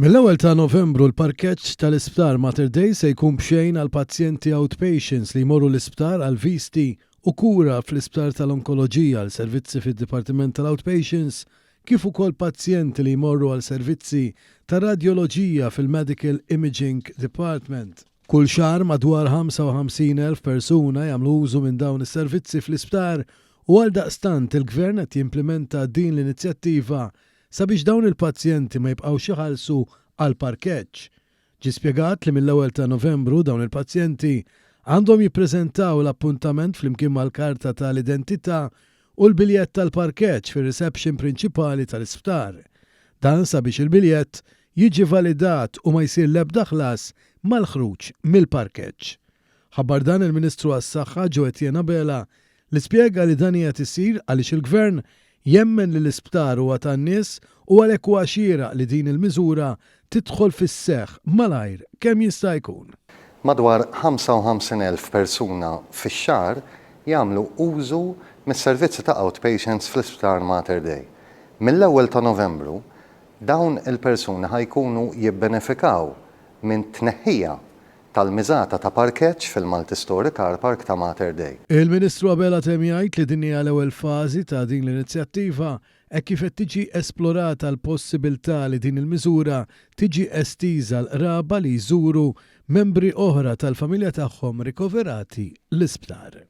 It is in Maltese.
Mill-ewwel ta' Novembru l-parkeġġ tal-Isptar Mater Dei se jkun b'xejn għal pazjenti outpatients li jmorru l-isptar għal visti u kura fl-Isptar tal-Onkoloġija għal servizzi fid-Dipartiment tal-Outpatients kif ukoll pazjenti li jmorru għal servizzi ta' radjoloġija fil-Medical Imaging Department. Kull xahar madwar 55,000 persuna jagħmlu użu minn dawn is-servizzi fl-isptar u għaldaqstant il-Gvern qed jimplimenta din l-inizjattiva sabiex dawn il-pazjenti ma jibqgħux iħallsu għall-parkeġġ. Ġie spjegat li mill-ewwel ta' Novembru dawn il-pazjenti għandhom jippreżentaw l-appuntament flimkien mal-karta tal-identità u l-biljett tal-parkeġġ fir-reception prinċipali tal-isptar. Dan sabiex il-biljett jiġi validat u ma jsir l-ebda ħlas mal-ħruġ mill-parkeġġ. Ħabbar dan il-Ministru għas-Saħħa Jo Etienne Abela li spjega li dan qiegħed isir għaliex il-Gvern jemmen li l-isptar huwa tan-nies u għalhekk huwa xieraq li din il-miżura tidħol fis-seħħ malajr kemm jista' jkun. Madwar 55,000 persuna fix-xahar jagħmlu użu mis-servizzi ta' outpatients fl-Isptar Mater Dei. Mill-ewwel ta' Novembru, dawn il-persuni ħa jkunu jibbenefikaw minn tneħħija tal-miżata ta' parkeġġ fil-multi-storey car park ta' Mater Dei. Il-Ministru Abela temm jgħid li din hija l-ewwel fażi ta' din l-inizjattiva hekk kif qed tiġi esplorata l-possibiltà li din il-miżura tiġi estiża għall-qraba li jżuru membri oħra tal-familja tagħhom rikoverati l-isptar.